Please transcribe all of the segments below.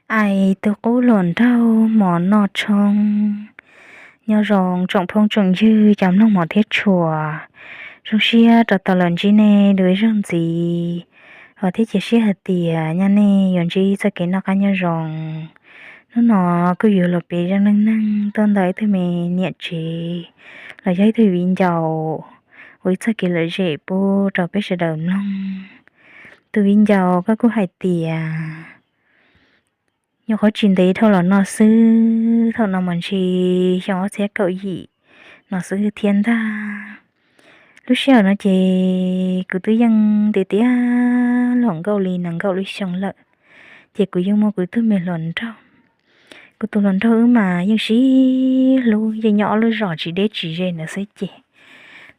Aib, tus qub hluas nraug mov noj tshoob. Nyob zoo tsoom phooj tsoom ywg cov mloog mov thiab tshua, zoo siab rov tau los ntsib nej dua ib zaug ntxiv, thiab cia siab hais tias nyaj nej yuav ntsib txoj kev noj qab nyob zoo. Hnub no kuj yuav los piav zaj neej neeg tuaj ntawm ib tug me niam tsev los yog ib tug viv ncaus ua ib txoj kev lom zem pub rau peb sawv daws mloog. Tus viv ncaus koj kuj hais tias nyuam qhuav tsis ntev dhau los no xwb, thaum no mas ntshe xyoo ob txhiab kaum yim no xwb thiab ntag. Lub sij hawm no ces kuv twb yeej tiav tiav hluas nkauj li nees nkaum lub xyoo lawm, ces kuv yeej muaj kuv tug me hluas nraug. Kuv tus hluas nraug wb mas yeej sib hlub, yeej nyob ob lub zos tsis deb tsis ze ntawd xwb ces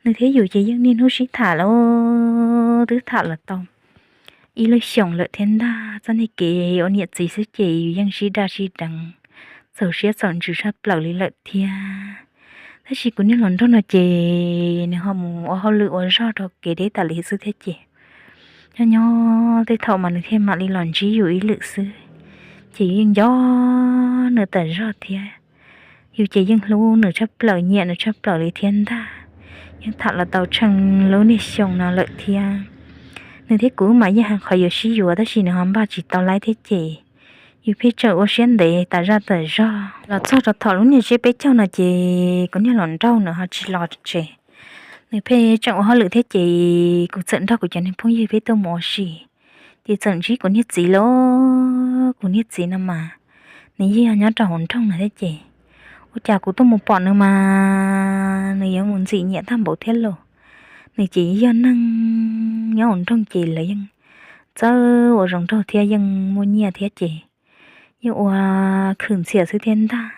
nws thiab yus ces yeej niaj hnub sib tham los twb tham los tau ib lub xyoos lawm thiab ntag. Txoj niag kev ua niam txiv xwb ces yus yeej sib daj sib deev, txaus siab txaus ntsws tshaj plaws li lawm thiab. Tab sis kuv niag hluas nraug no ces nws ho mus ua hauj lwm ua zog rau kev deb tas li xwb thiab ces nyob nyob tej thaum mas nws thiaj mam li los ntsib yus ib lwm xwb, ces yus yeej nco nws tas zog thiab. Yus ces yeej hlub nws tshaj plaws, nyiam nws tshaj plaws li thiab ntag. Yeej tham los tau tsheej lub niag xyoo no lawm thiab. Nws thiab kuv mas yeej hais qhov yuav sib yuav tab sis nws ho npaj tsis tau laib thiab ces yus pheej tseem ua siab ntev tas zaj tas zog los txog rau thaum lub niag zeb peb caug no ces kuv niag hluas nraug nws ho tsis los tsev. Nws pheej tseem ua hauj lwm thiab ces kuv txawm nrog kuv cov niag phooj ywg peb tuaj mus ua si, ces txawm ntsib kuv niag txiv lauj. Kuv niag txiv no mas nws yeej yog nyob rau hauv nroog no thiab ces ua cas kuv tuaj mus pom nws mas nws yuav mus ntxim nyiam tag npaum thiab lauj. Nws ces yog neeg nyob hauv nroog ces lawv yeej txawj ua zoo nraug thiab yeej muaj nyiaj thiab ces yeej ua khwv ntxhiam xwb thiab ntag.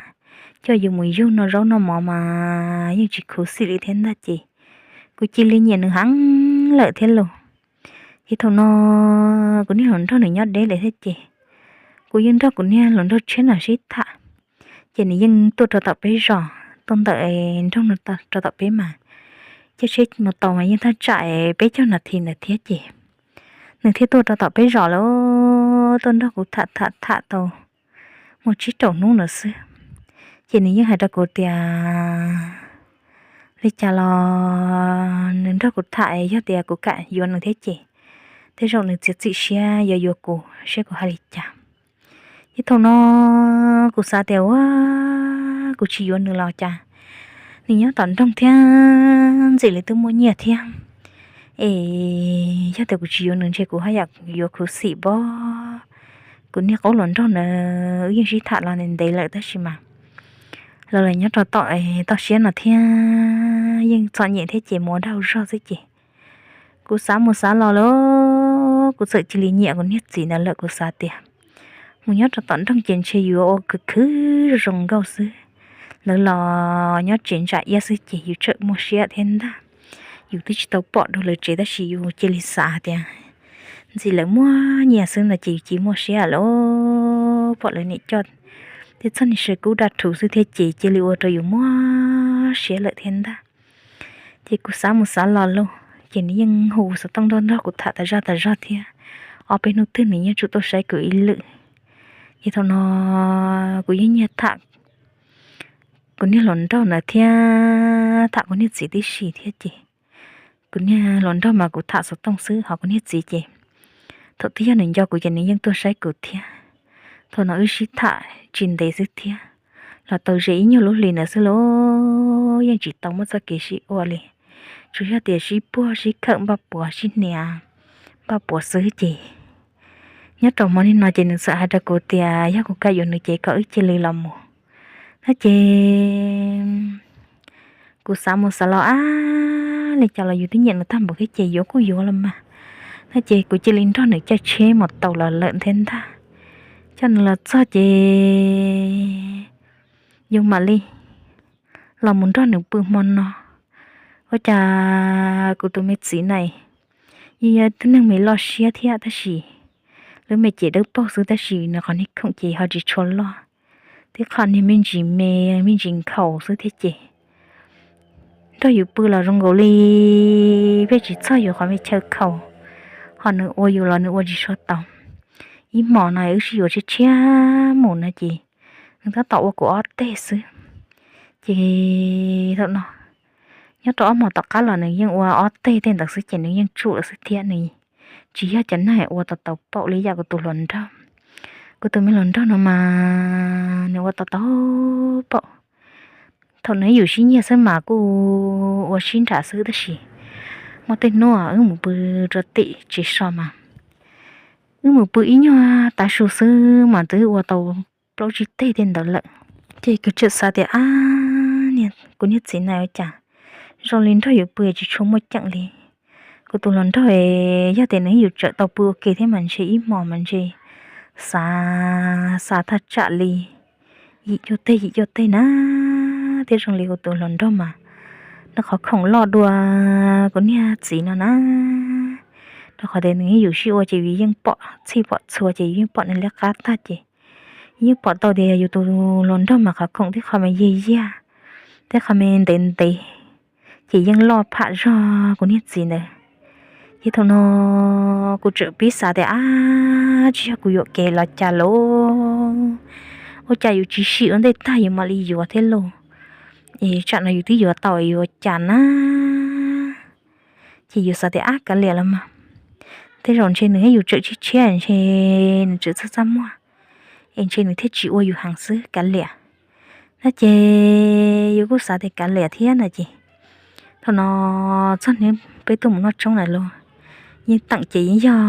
Coj yus mus yug noj zaub noj mov mas yeej tsis khuv xim li thiab ntag ces kuv cia li nyiam nws heev lawm thiab lauj. Ces thaum no kuv niag hluas nraug nws nyob deb lawm thiab ces kuv yeej nrog kuv niag hluas nraug tshiab no sib tham. Ces nws yeej tuaj rau tom peb zos, tuaj ntawm nroog no rau tom peb mas caij tsheb mus tau mas yeej thaj tsam peb caug nas this ntawd thiab ces nws thiaj tuaj rau tom peb zos lawm, tuaj nrog kuv tham tham tham tau muaj tsib rau hnub ntawd xwb. Ces nws yeej hais rau kuv tias li cas los nws nrog kuv tham, yog tias kuv kam yuav nws thiab ces tej zaum nws txiav txim siab yuav yuav kuv saib kuv hais li cas. Ces thaum no kuv xav tias ua kuv tsis yuav nws los cas, nws nyob tom nroog thiab ntxim li twb muaj nyiaj thiab. Es yog tias kuv tsis yuav nws ntshe kuv haj yam yuav khuv xim pob. Kuv niag qub hluas nraug ntawd wb yeej sib tham los ntev ntev lawm tab sis mas los los nyob rau tom toj siab no thiab yeej txom nyem thiab ces mus ua dag ua zog xwb ces kuv xav mus xav los lawm kuv txawm cia li nyiam kuv niag txiv ntawd lawm. Kuv xav tias mus nyob rau tom nroog ces ntshe yuav ua khwv khwv zoo zoo nkauj xwb, lawv los nyob tsev ntsa iab xwb ces yus tseem muaj siab thiab ntag. Yus twb tsis tau pom dua lawv tsev tab sis yus cia li xav tias ntxim lawv muaj nyiaj xwb no ces yus cia li muaj siab lawm. Pom lawv niam coj tej txoj niag saw kub daj rhuv xwb thiab ces cia li ua rau yus muaj siab lawm thiab ntag. Ces kuv xav mus xav los lauj ces nws yeej hu xov tooj nrog nrog kuv tham tas zog tas zog thiab. Ob peb hnub twg nws yeej tsum tuaj saib kuv ib lwm. Ces thaum no kuv yeej nyiag tham kuv niag hluas nraug ntawd thiab tham kuv niag txiv tib si thiab ces kuv niag hluas nraug mas kuv tham xov tooj xwb, ho kuv niag txiv ces thaum twg yog nws nco kuv ces nws yeej tuaj saib kuv thiab. Thaum no wb sib tham tsis ntev xwb thiab, los tau ze ib nyuag lub hlis ntawd xwb lauj, yeej tsis tau muaj txoj kev sib ua li, tsuas yog tias sib puag sib khawm npaj puav sib hnia npaj puav xwb ces nyob rau hmo nim no ces nws txawm hais rau kuv tias yog kuv kam yuav nws ces kom wb cia li los mus no ces kuv xav mus xav los ab, li cas los yus twb nyiam nws tag npaum thiab ces yuav kuj yuav los mas no ces kuv cia li nrog nws caij tsheb mus tau los lawm thiab ntag. Coj nws los txog ces yus mam li los mus nrog nws pw hmo no. Ua cas kuv tus me txiv na yeej yog tib neeg me loj siab thiab tab sis lub me cev dawb paug xwb tab sis nws qhov niag khoom ces ho tsis tshua loj, tib qho niag me ntsis me me ntsis nkhaus xwb thiab ces nrog yus pw los zoo nkaus li pheej tsis txog yus qhov me chaw khaus, ho nws ua yus los nws ua tsis tshua tau. ib hmos no wb sib yuav tshiab tshiab mus no ces nws tab tom ua kuv ob teg xwb. Ces thaum no nyob rau ob hmos tom qab los nws yeej ua ob teg tej ntawd xwb ces nws yeej tsum lawm xwb thiab. Nws tsis yog cov neeg ua tau tau paum li yam kuv tus hluas nraug. Kuv tus me hluas nraug no mas nws ua tau tau paum. Thaum nws yus sib nyiag xwb mas kuj ua sib nram xwb tab sis muaj tej hnub wb mus pw rau tim tsev so mas wb mus pw ib nyuag tav su xwb mas twb ua tau plaub tsib teg tej ntawd lawm. Ces kuv tseem xav tias, ab, kuv niag txiv na ua cas zoo li nrog yus pw tsis tshua muaj ceem li. Kuv tus hluas nraug yog tias nws yus tseem tau pw ua ke thiab mas ntshe ib hmos mas ntshe xav, xav thaj tsam li yim cuaj teg yim cuaj teg na. Thiab zoo li kuv tus hluas nraug mas nws qhov khoom loj dua kuv niag txiv no na. Rau qhov tias nws yus sib ua ces yus yeej pom txhij pom txhua ces yus yeej pom nws liab qab tag ces yeej pom tau tias yus tus hluas nraug mas qhov khoom tib qho me yag yag, tib qho me ntev ntev, ces yeej loj pham zog kuv niag txiv ntawd. Ces thaum no kuv tseem pib xav tias, ab, tsis yog kuv yuam kev los cas lauj, ua cas yus tsis sim ua ntej tag yus mam li yuav thiab lauj. Es tsam no yus twb yuav tau yuav cas na. Ces yus xav tias, ab, kav liam los mas, tej zaum ntshe nws thiab yus tseem tshiab tshiab ntshe nws tseem txaj txaj muag, es ntshe nws thiaj tsis ua yus heev xwb kav liam. No ces yus kuj xav tias kav liam thiab no ces thaum no txog hnub peb tuaj mus noj tshoob lawm los yeej teem ces yeej yog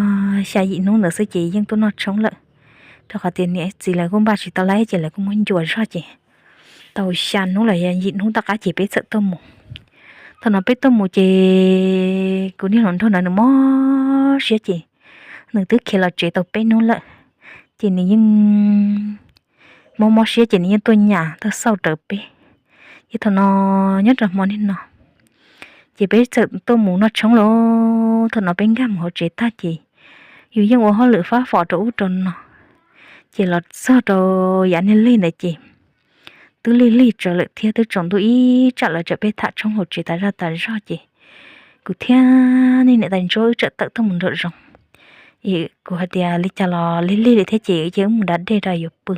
xya yim hnub ntawd xwb ces yeej tuaj noj tshoob lawm. Rau qhov tias niam txiv lawv kuj npaj tsis tau lawm ces lawv kuj muab ncua zog ces tau xya hnub los yog yim hnub tom qab ces peb txawm tuaj mus. Thaum no peb tuaj mus ces kuv niag hluas nraug ntawd nws mob siab ces nws twb khiav los tsev tau peb hnub lawm, ces nws yeej mob mob siab ces nws yeej tuaj nyas tuaj xauj rawv peb. Ces thaum no nyob rau hmo niag no ces peb txawm tuaj mus noj tshoob lauj. Thaum no peb nkag mus hauv tsev tag ces yus yeej ua hauj lwm fab fo rau ub rau no, ces los txog rau yav niag lig ntawd ces twb lig lig tsawv lawm thiab twb tsaus ntuj ib tsam lawv tseem peb tham tshoob hauv tsev tas zaj tas zog ces kuv thiab niam tais ntsuab wb txawm tawm tuaj mus nraum zoov. Kuv hais tias li cas los lig lig li thiab ces ces wb mus da dej rau yuav pw,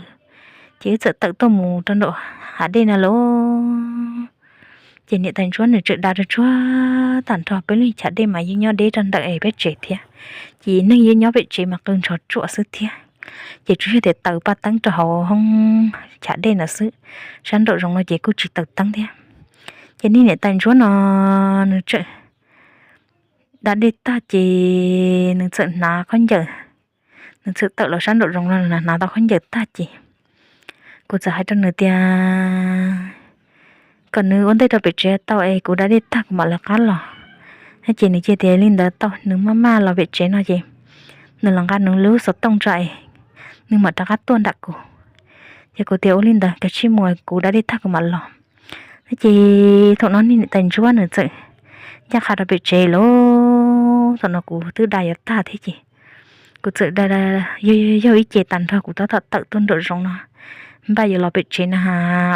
ces wb txawm tawm tuaj mus rau nraum hav dej no lauj. Ces niam tais ntsuab nws tseem da rau tsuag tag nrho, peb lub chav dej mas yeej nyob deb rau ntawm peb tsev thiab, ces neeg yeej nyob pem tsev mas qw ntsho tsuam xwb thiab. Ces tsuas yog tias taws paj teeb rau hauv hoob chav dej ntawd xwb, sab nraum zoov no ces kuj tsis taws teeb thiab. Ces niag niam tais ntsuab no nws txawm da dej tag ces nws txawm hnav khaub ncaws, nws txawm tawm los sab nraum zoov no hnav tau khaub ncaws tag ces kuv txawm hais rau nws tias kom nws ua ntej rau pem tsev tau es kuv da dej tag kuv mam lawv qab los. Ces nws cia tias li ntawd tau, nws maj maj los pem tsev no ces nws los nqa nws lub xov tooj tso es nws mam rov qab tuaj nram kuv. Ces kuv tias ua li ntawd, kav tsij mus, kuv da dej tag kuv mam los. Ces thaum no niag niam tais ntsuab nws txawm ncaj qha rau pem tsev lauj. Thaum no kuv twb da yuav tag thiab ces kuv txawm da, yog ib ce tag nrho kuv tab tom tawm tuaj nraum zoov no, npaj yuav los pem tsev na,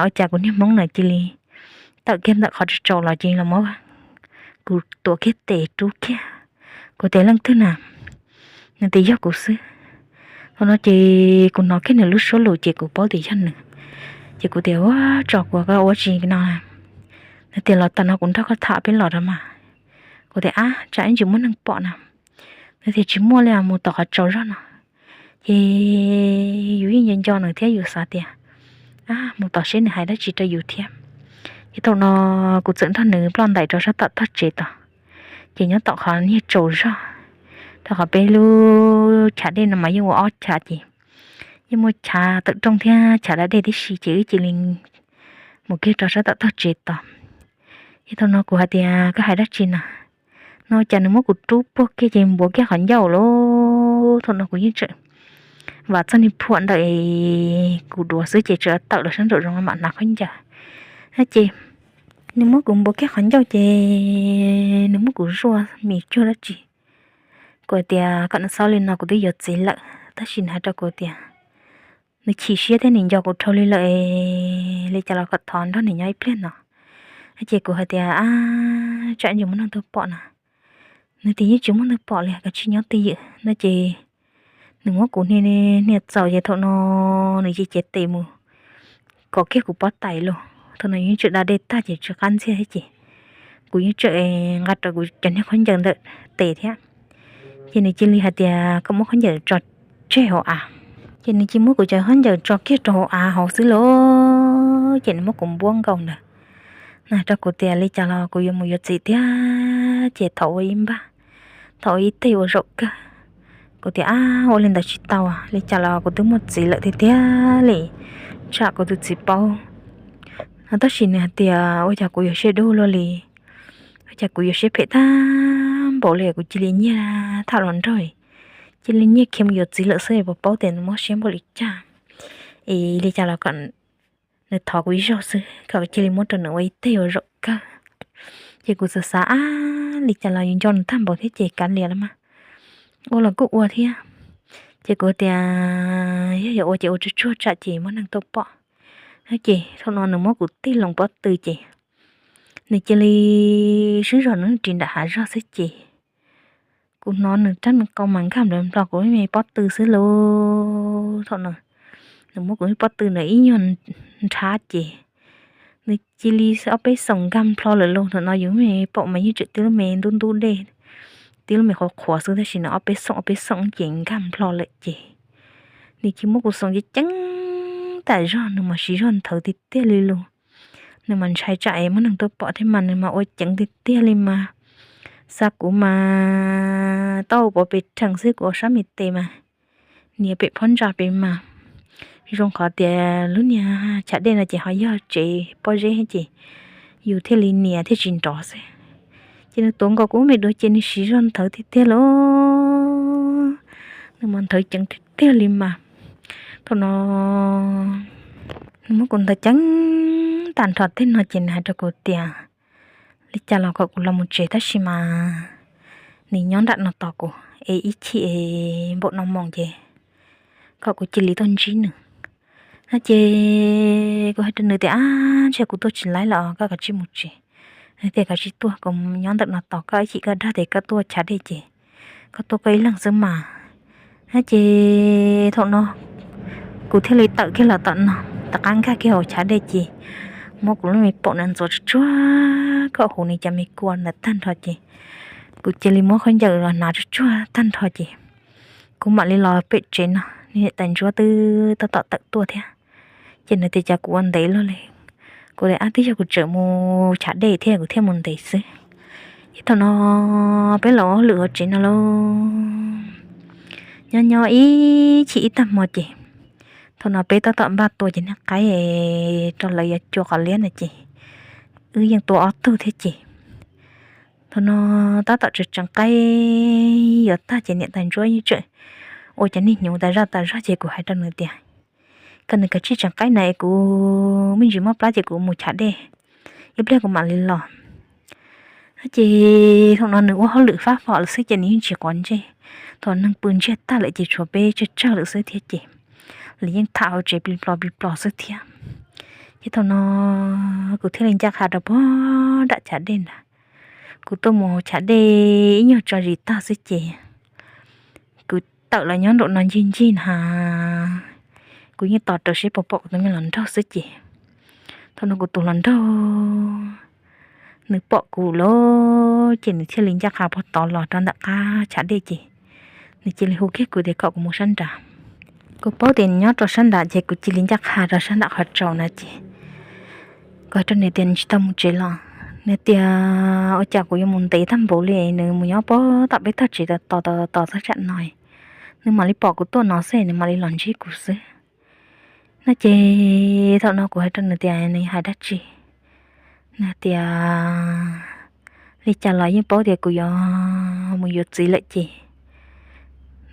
ua cas kuv niag hmoob na cia li tawm kiag ntawm qhov tsaus los ces los muab kuv tuav kiag tes rub kiag. Kuv tias leej twg na? Nws tias yog kuv xwb. Thaum no ces kuv hnov kiag nws lub suab lus ces kuv paub tias yog nws. Ces kuv tias ua tso kuv, koj ua tsi no? Nws tias los tom no kuv nrog koj tham peb los rau mas. Kuv tias ab, tsam ib ntsis muaj neeg pom na. Nws tias tsis muaj li, mus tom qhov tsaus zog no. Ces yus yeej nco nco nws thiab yus xav tias ab, mus tom seb nws hais dab tsi rau yus thiab. Ces thaum no kuv txawm nrog nws ploj ntais rau sab tom tog tsev tod, ces nyob tom qhov niag tsaus zog, rau qhov peb lub chav dej no mas yeej ua ob chav ces yeej muaj chav tawm rooj thiab chav da dej tib si ces wb cia li mus kiag rau sab tom tog tsev tod. Ces thaum no kuv hais tias koj hais dab tsi na? No cas nws muab kuv rub puag kiag ces npuav kiag qhov ncauj lauj. Thaum no kuv yeej tseem vam txog niag phuam ntawm kuv duav xwb ces tseem tawm los sab nraum zoov mam hnav khaub ncaws. Ces nws muab kuv npuav kiag qhov ncauj ces nws muab kuv zuaj mis cuag dab tsi. Kuv tias kom nws txhob li no, kuv twb yuav txiv lawm, tab sis nws hais rau kuv tias nws chim siab thiab nws nco kuv dhau li lawm, li cas los kom thov nrog nws nyob ib pliag no. Ces kuv hais tias ab, tsam ntsis muaj neeg tuaj pom na. Nws tias yeej tsis muaj neeg pom li, kav tsij nyob twj ywm no ces nws muab kuv hnia txaus ces thaum no nws cia li cev tes mus kov kiag kuv pob tais los. Thaum no yus yeej tsawm da dej tag ces tsw qab ntxiag thiab ces kuv yeej tsawm nqa rau kuv cov niag khaub ncaws ntawm tes thiab. Ces nws cia li hais tias koj muab khaub ncaws tso tseg hauv av. Ces nws cia li muab kuv cov khaub ncaws tso kiag rau hauv av hauv xwb lauj. Ces nws muab kuv npuab nkaus ntawd, nws hais rau kuv tias li cas los kuv yuav mus yuav txiv thiab ces thov ua ib npaj, thov ua ib teg ua zaum kawg. Kuv tias ab, ua li ntawd tsis tau, li cas los kuv twb muaj txiv lawm tiag tiag li, tsam kuv tus txiv paub. Tab sis nws hais tias ua cas kuv yuav siab dub luaj li, ua cas kuv yuav siab phem tag npaum li, kuv cia li nyiag tham hluas nraug, cia li nyiag khiav mus yuav txiv lawm xwb, puas paub tias nws mob siab npaum li cas. Es li cas los kom nws thov kuv ib zaug xwb, kom cia li muab rau nws ua ib teg ua zaum kawg. Ces kuv xav xav ab, li cas los yus nco nws tag npaum thiab ces kav liam los mas, ua los kuj ua thiab. Ces kuv tias yog yuav ua ces ua tsuag tsuag tsam ces muaj neeg tuaj pom. Ces thaum no nws muab kuv tig loo pob tw ces nws cia li swb zog nws ris nram hav zog xwb ces kuv hnov nws rab me qau mas nkag nplawg nplo kuv me pob tw xwb lauj. Thaum no nws muab kuv pob tw ntawd ib nyuag nrhav ces nws cia li ob peb xoom nkag nplho lawm lauj. Thaum no yus me paum mas yeej tseem tib lub me ntub ntub dej, tib lub me qhuav qhuav xwb, tab sis nws ob peb xoom ob peb xoom ces nkag nplho lawm ces nws cia li muab kuv xoom ceev ceev tas zog, nws mas siv zog nthawv tiag tiag li lauj. Nws mas ntshai tsam es muaj neeg tuaj pom thiab mas nws mas ua ceev tiag tiag li mas. Xa kuv mas tau pov pes rhees xwb, kuv ua sab me tes mas nias pem phab ntsa pem mas. Zoo qhov tias lub niag chav dej no ces ho yog tsev pob zeb ces yus thiaj li nias thiaj tsis nrov xwb. Ces nws tuav nkaus kuv me duav ces nws siv zog nthawv tiag tiag lauj. Nws mas nthawv ceev tiag tiag li mas. Thaum no nws muab kuv nthawv ceev tag nrho tej no ces nws hais rau kuv tias li cas los kom kuv los mus tsev tab sis mas nws nyob nram no tos kuv es ib chim es npaum no moos ces kom kuv cia li tuaj ntsib nws. No ces kuv hais rau nws tias ab, ntshai kuv tuaj tsis laib lawm, koj kav tsij mus tsev. Nws tias kav tsij tuaj, kuv nyob ntawm no tos koj, ib chim koj dag tias koj tuaj chav dej ces koj tuaj koj ib leeg xwb mas. No ces thaum no kuv thiaj li tawm kiag los tom no, tom qab nkag kiag hauv chav dej ces muab kuv lub me paum ntawd ntxuav tsuag tsuag kom huv nws cov me kua ntawd tag nrho ces kuv cia li muab khaub ncaws los hnav tsuag tsuag tag nrho ces kuv mam li los pem tsev no, niam tais Ntsuab twb tab tom tawm tuaj thiab. Ces nws tias cas kuv ua ntev luaj li. Kuv tias ab, twb yog kuv tseem mus chav dej thiab kuv thiaj mus ntev xwb. Ces thaum no peb los ua hauj lwm hauv tsev no lauj, nyob nyob ib chim ib tag hmo ces thaum no peb tab tom npaj tua cov niag qaib rau lawv yuav cua qos liab no ces wb yeej tua ob tug thiab ces thaum no tab tom tseev tseev qaib yuav tag ces niam tais Ntsuab yeej tseem ua cov niag hnyuv tas zaj tas zog ces kuv hais rau nws tias kom nws kav tsij tseev qaib na es kuv me ntsis mob plab ces kuv mus chav dej, ib pliag kuv mam li los. Ces thaum no nws ua hauj lwm fab fom lawm xwb ces nws yeej tsis quav ntsej. Thaum neeg pw ntsiag tag lawm ces tshuav peb tsawg tsawg lawm xwb thiab ces lawv yeej tham hauv tsev plig plos plig plos xwb thiab. Ces thaum no kuv thiaj li ncaj qha rau pog nram chav dej ntag. Kuv tuaj mus chav dej ib nyuag tso zis tag xwb ces kuv tawm los nyob nraum no ncig ncig na, kuv yeej tos rau seb puas pom kuv tus me hluas nraug xwb ces thaum no kuv tus hluas nraug nws pom kuv lawm ces nws thiaj li ncaj qha puag tod los rau ntawm qab chav dej ces nws cia li hu kiag kuv tias kom kuv mus sab nrad. Kuv paub tias nws nyob rau sab nrad ces kuv cia li ncaj qha rau sab nram qhov tsaus na ces kuv hais rau nws tias nws tsis tau mus tsev los? Nws tias ua cas kuv yuav mus ntev tag npaum li, nws mus nyob puag tom peb tog tsev tos tos tos tos txog tsam no, nws mam li pom kuv tuaj no xwb nws mam li los ntsib kuv xwb. No ces thaum no kuv hais rau nws tias nws hais dab tsi? Nws tias li cas los yeej paub tias kuv yuav mus yuav txiv lawm ces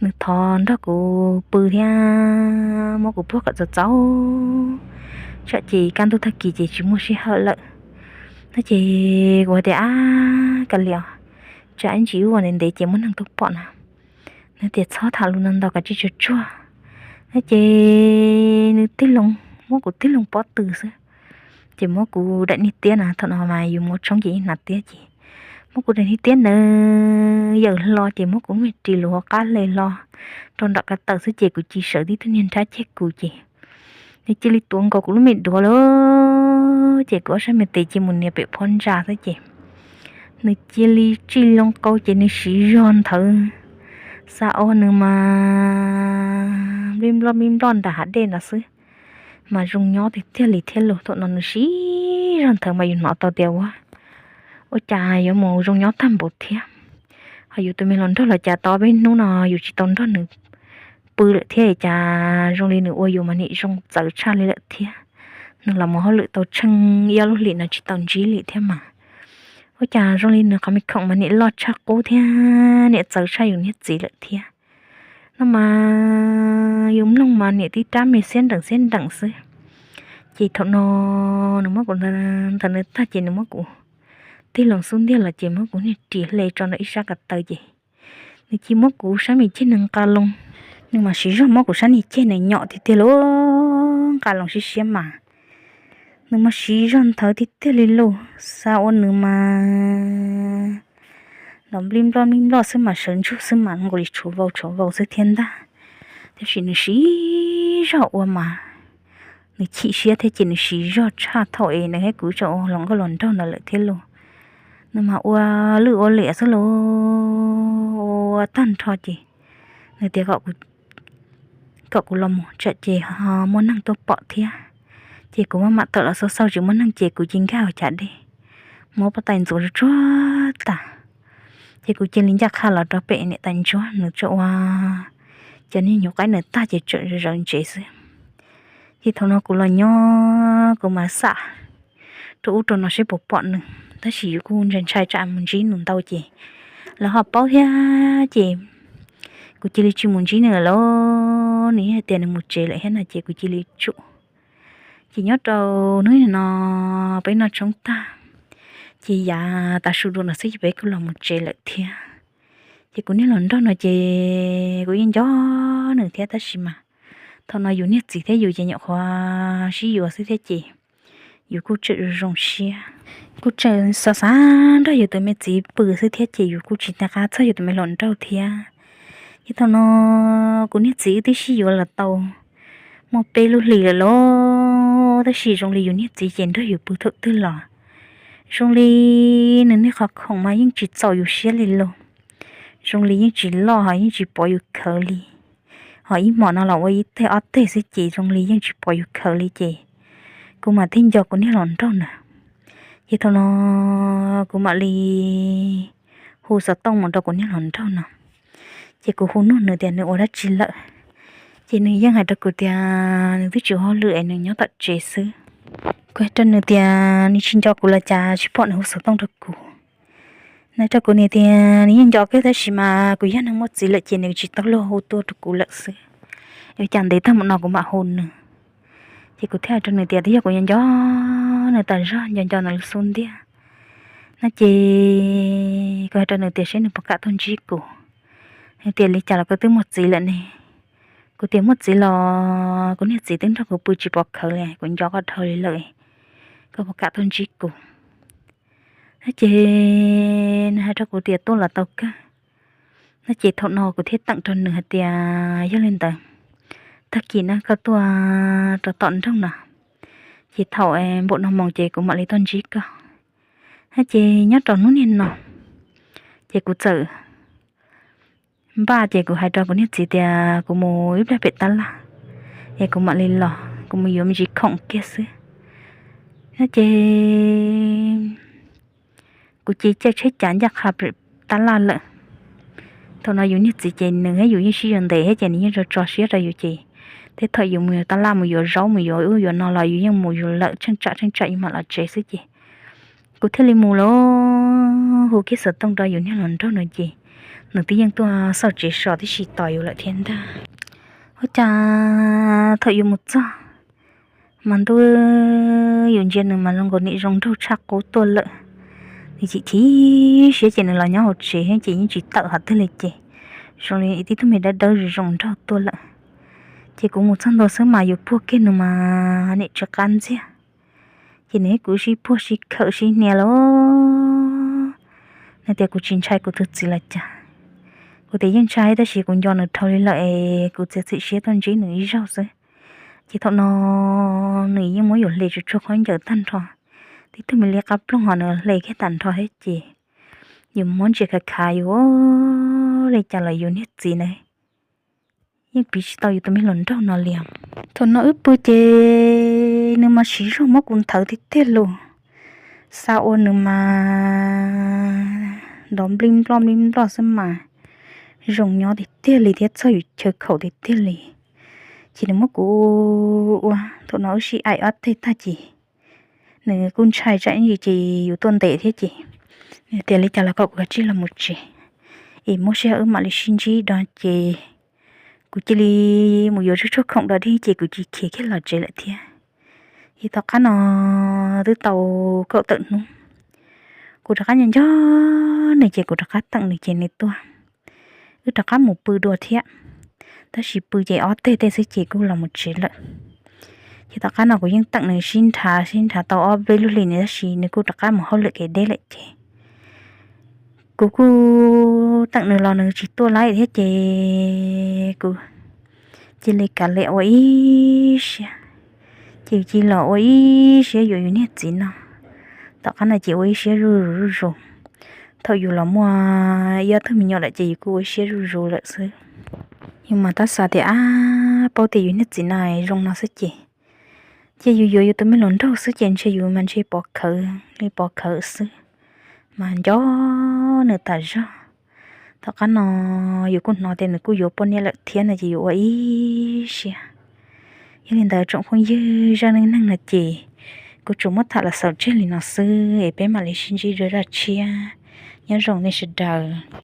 nws thov nrog kuv pw thiab muab kuv puag kom txaus txaus, tsam ces kaj ntug tag kis ces tsis muaj sij hawm lawm. No ces kuv tias ab, kav liam, tsam ib ntsis wb ua ntev ntev ces muaj neeg tuaj pom na. Nws tias txhob tham lus ntau ntau, kav tsij tsuag tsuag. No ces nws tig loo, muab kuv tig loo pob tw xwb, ces muab kuv daim niag tiab na, thaum no mas yus muab tshoob ces yeej hnav tiab ces muab kuv daim niag tiab ntawd yawm hlo ces muab kuv lub me ris luv hauv qab hle hlo rau nram ko taw xwb ces kuv cia li sawv tib tug niag nrhab ceg kuv ces nws cia li tuav nkaus kuv lub me duav lawm ces kuv ob sab me tes cia li mus nias pem phab ntsa xwb ces nws cia li tsij loo qau ces nws siv zog nthawv xa ua nws mas nplij nploj nplij nploj nram hav dej ntawd xwb. Mas zoo nyob tiag tiag li thiab los thaum no nws siv zog nthawv mas yus hnov tau tias ua, ua cas yuav mus zoo nyob tag npaum thiab. Ho yus tus me hluas nraug los cas tau ob peb hnub no yus tsis tau nrog nws pw lawm thiab cas zoo li nws ua yus mas nim zoo txawv tshaj li lawm thiab. Nws los mus hauj lwm tau tsheej ib ob lub hlis no tsis tau ntsib li thiab mas ua cas zoo li nws qhov me khoom mas nim loj tshaj qub thiab nim txawv tshaj yus niag txiv lawm thiab. No mas yus mloog mas nim tib rab me xiab nreem xiab nreem xwb. Ces thaum no nws muab kuv nthawv nws tag ces nws muab kuv tig loo xub ntiag los ces muab kuv niag ris hle tso nram ib sab ko taw ces nws cia li muab kuv sab me ceg nws nqa loo. Nws mas siv zog muab kuv sab niag ceg nws nyom tiag tiag li nqa loo siab siab mas nws mas siv zog nthawv tiag tiag li los xav ua nws mas nrov nplij nploj nplij nploj xwb mas sawv ntsug xwb mas nkaus li tshuav vau tshuav vau xwb thiab ntag. Tab sis nws siv zog ua mas nws chim siab thiab ces nws siv zog tshaj thaum es nws thiab kuv tseem ua hluas nkauj hluas nraug ntawd lawm thiab los. Nws mas ua lwj ua liam xwb los ua tag nrho ces nws tias kom kuv los mus tsam ces ho muaj neeg tuaj pom thiab. Ces kuv maj mam tawm los xauj xauj tsis muaj neeg ces kuv cia li nkag hauv chav dej, muab pob tais ntxuav tsuag tsuag tas. Ces kuv cia li ncaj qha los rau pem niam tais ntsuab nws tso ua cov niag nyuag qaib nws tag ces tsam zawv ntsev xwb. Ces thaum no kuv los nyob kuv mas xam rau ub rau no seb puas pom nws, tab sis yus kuj ntshai ntshai tsam mus ntsib nws ntau ces lawv ho paub thiab ces kuv cia li tsis mus ntsib nws lawm. Nws yeej hais tias nws mus tsev lawm thiab no ces kuv cia li tsum. Ces nyob rau hnub no peb noj tshoob tag ces yav tav su dua no xwb ces peb kuj los mus tsev lawm thiab. Ces kuv niag hluas nraug no ces kuv yeej nco nws thiab tab sis mas thaum no yus niag txiv thiab yus ces nyuam qhuav sib yuav xwb thiab ces yus kuj tseem zoo siab, kuj tseem xav xav nrog yus tus me txiv pw xwb thiab ces yus kuj tsis nco qab txog yus tus me hluas nraug thiab. Ces thaum no kuv niag txiv wb twb sib yuav los tau muaj peb lub hlis lawm los tab sis zoo li yus niag txiv ces nrog yus pw thaum twg los zoo li nws niag qhov khoom mas yeej tsis txaus yus siab li los zoo li yeej tsis loj ho yeej tsis pov yus khawv li. Ho ib hmos no los ua ib teg ob teg xwb ces zoo li yeej tsis pov yus khawv li ces kuv mam thiaj nco kuv niag hluas nraug na. Ces thaum no kuv mam li hu xov tooj mus rau kuv niag hluas nraug no. Ces kuv hu nug nws tias nws ua dab tsi lawm, ces nws yeej hais rau kuv tias nws twb tsis ua hauj lwm es nws nyob tom tsev xwb. Kuv hais rau nws tias nws tsis nco kuv los cas tsis pom nws hu xov tooj rau kuv. Nws rau kuv nws tias nws yeej nco kawg tab sis mas kuv yog neeg muaj txiv lawm ces nws tsis tau luag hu tuaj rau kuv lawm xwb. Ua cas ntev tag mus no kuv mam hu nws. Ces kuv thiaj hais rau nws tias twb yog kuv nco nco nws tas zog, nco nco nws lub xub ntiag no ces kuv hais rau nws tias seb nws puas kam tuaj ntsib kuv. Nws tias li cas los koj twb muaj txiv lawm ne. Kuv tias muaj txiv los kuv niag txiv twb nrog kuv pw tsis pov khawv li, kuv nco koj dhau li lawm, koj puas kam tuaj ntsib kuv. No ces nws hais rau kuv tias tuaj los tau kawg. No ces thaum no kuv thiaj teem rau nws hais tias yog li ntawd tag kis no koj tuaj rau tom nroog no, ces thaum npaum no moos ces kuv mam li tuaj ntsib koj. No ces nyob rau hnub niaj no ces kuv txawm npaj ces kuv hais rau kuv niag txiv tias kuv mus ib pliag pem tab laj es kuv mam li los, kuv mus yuav me ntsis khoom kiag xwb. No ces kuv cia li caij tsheb cav ncaj qha pem tab laj lawm. Thaum no yus niag txiv ces nws thiab yus yeej sib yuav ntev thiab ces nws yeej tso tso siab rau yus ces tej thaum yus mus yuav tab laj mus yuav zaub mus yuav ub yuav no los yus yeej mus yus lawm, tsheej tsam tsheej tsam yus mam los tsev xwb ces kuv thiaj li mus los hu kiag xov tooj rau yus niag hluas nraug no ces nws twb yeej tuaj xauj tsev so tib si tos yus lawm thiab ntag. Ua cas thaum yus mus txog mas ntuj, yus ntsia nws mas zoo nkaus nim zoo nraug tshaj qub tuaj lawm. Nws chim chim siab ces nws los nyob hauv tsev ces yeej tsis tawm qhov twg li ces zoo li tib tug me dawb dawb zoo nraug tuaj lawm. Ces kuv mus txog ntua xwb mas yus puag kiag nws mas nim tsw qab ntxiag. Ces nws thiab kuv sib puag sib khawm sib hnia los Nws tias kuv tsis ntshai kuv tus txiv los cas. Kuv tias yeej ntshai tab sis kuv nco nws dhau li lawm es kuv txiav txim siab tuaj ntsib nws ib zaug xwb. Ces thaum no nws yeej muab yus hle tsuj tsuag khaub ncaws tag nrho, tib tug me li qab ploog ho nws hle kiag tag nrho thiab ces yus muab ntsia khav khav yus li cas los yus niag txiv na yeej piv tsis tau yus tus me hluas nraug no li. Thaum no wb pw ces nws mas siv zog muab kuv nthawv tiag tiag li, xa ua nws mas nrov nplij nploj nplij nploj xwb mas zoo nyob tiag tiag li thiab txog yus chaw khaum tiag tiag li. Ces nws muab kuv ua, thaum no wb sib aim ob teg tag ces nws kuj ntshai tsam ib ntsis ces yus tuaj ntes thiab ces nws tias li cas los kom kuv kav tsij los mus tsev es muaj sij hawm wb mam li sib ntsib dua ces kuv cia li mus yuav tshuaj khoom dua dib ces kuv cia li khiav kiag los tsev lawm thiab. Ces tom qab no twb tau kaum tawm hnub, kuv rov qab nco nco nws ces kuv rov qab teem nws ces nws tuaj, wb rov qab mus pw dua thiab. Tab sis pw ces ob teg tej xwb ces kuj los mus tsev lawm. Ces tom qab no kuv yeej teem nws sib nrhav sib nrhav tau ob peb lub hlis no tab sis nws kuj rov qab mus hauj lwm kev deb lawm ces kuv kuj teem nws los nws tsis tuaj lawm thiab ces kuv cia li kav liam ua ib siab, ces cia li los ua ib siab yuav yus niag txiv no. Tom qab no ces ua ib siab zuj zus zuj zus, thaum yus los muaj ib ob tug me nyuam lawm ces yus kuj ua ib siab zuj zus lawm xwb. Yus mas tab xav tias ab paub tias yus niag txiv no zoo no xwb ces cia yus yuav yus tus me hluas nraug xwb ces ntshe yus mas ntshe pov khawv li pov khawv xwb, mas nco nws tas zog. Tom qab no yus kuj hnov tias nws kuj yuav poj niam lawm thiab no ces yus ua ib siab. Yog li ntawd tsoom phooj ywg, zaj neej neeg no ces kuv tsuas muab tham los xaus tseg li no xwb es peb mam li sib ntsib dua zaj tshiab. Nyob zoo nej sawv daws.